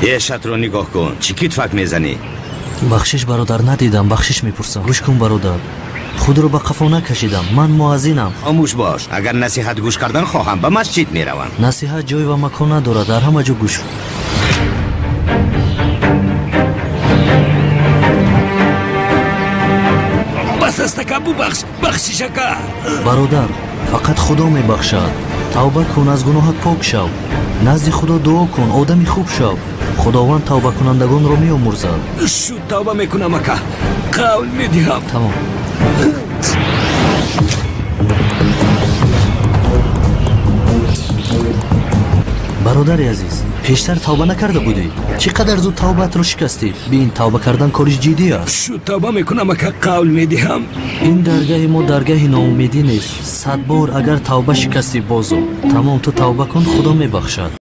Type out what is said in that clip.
Эшатро нигоҳ кун, чӣ китфак мезанӣ? Бахшиш, бародар, надидам, бахшиш мепурсам. Гӯш кун, бародар, худро ба қафо накашидам, ман муаззинам. Хомӯш бош, агар насиҳат гӯш кардан хоҳам, ба масҷид меравам. Насиҳат ҷой ва макон надорад, дар ҳама ҷо гӯш кун. Бас аст, ака, бубахш, бахшиш, ака. Бародар, фақат Худо мебахшад. Тавба кун, аз гуноҳат пок шав, назди Худо дуо кун, одами хуб шав. Худованд тавбакунандагонро меомӯрзад. Шуд, тавба мекунам, ака, қавл медиҳам. Тамом. Бародари азиз, пештар тавба накарда будӣ? Чӣ қадар зуд тавбаатро шикастӣ? Бин, тавба кардан кори ҷиддӣ аст. Шуд, тавба мекунам, ака, қавл медиҳам. Ин даргаҳи мо даргаҳи ноумедӣ нест. 100 бор агар тавба шикастӣ, бозо. Тамом, ту тавба кун, Худо мебахшад.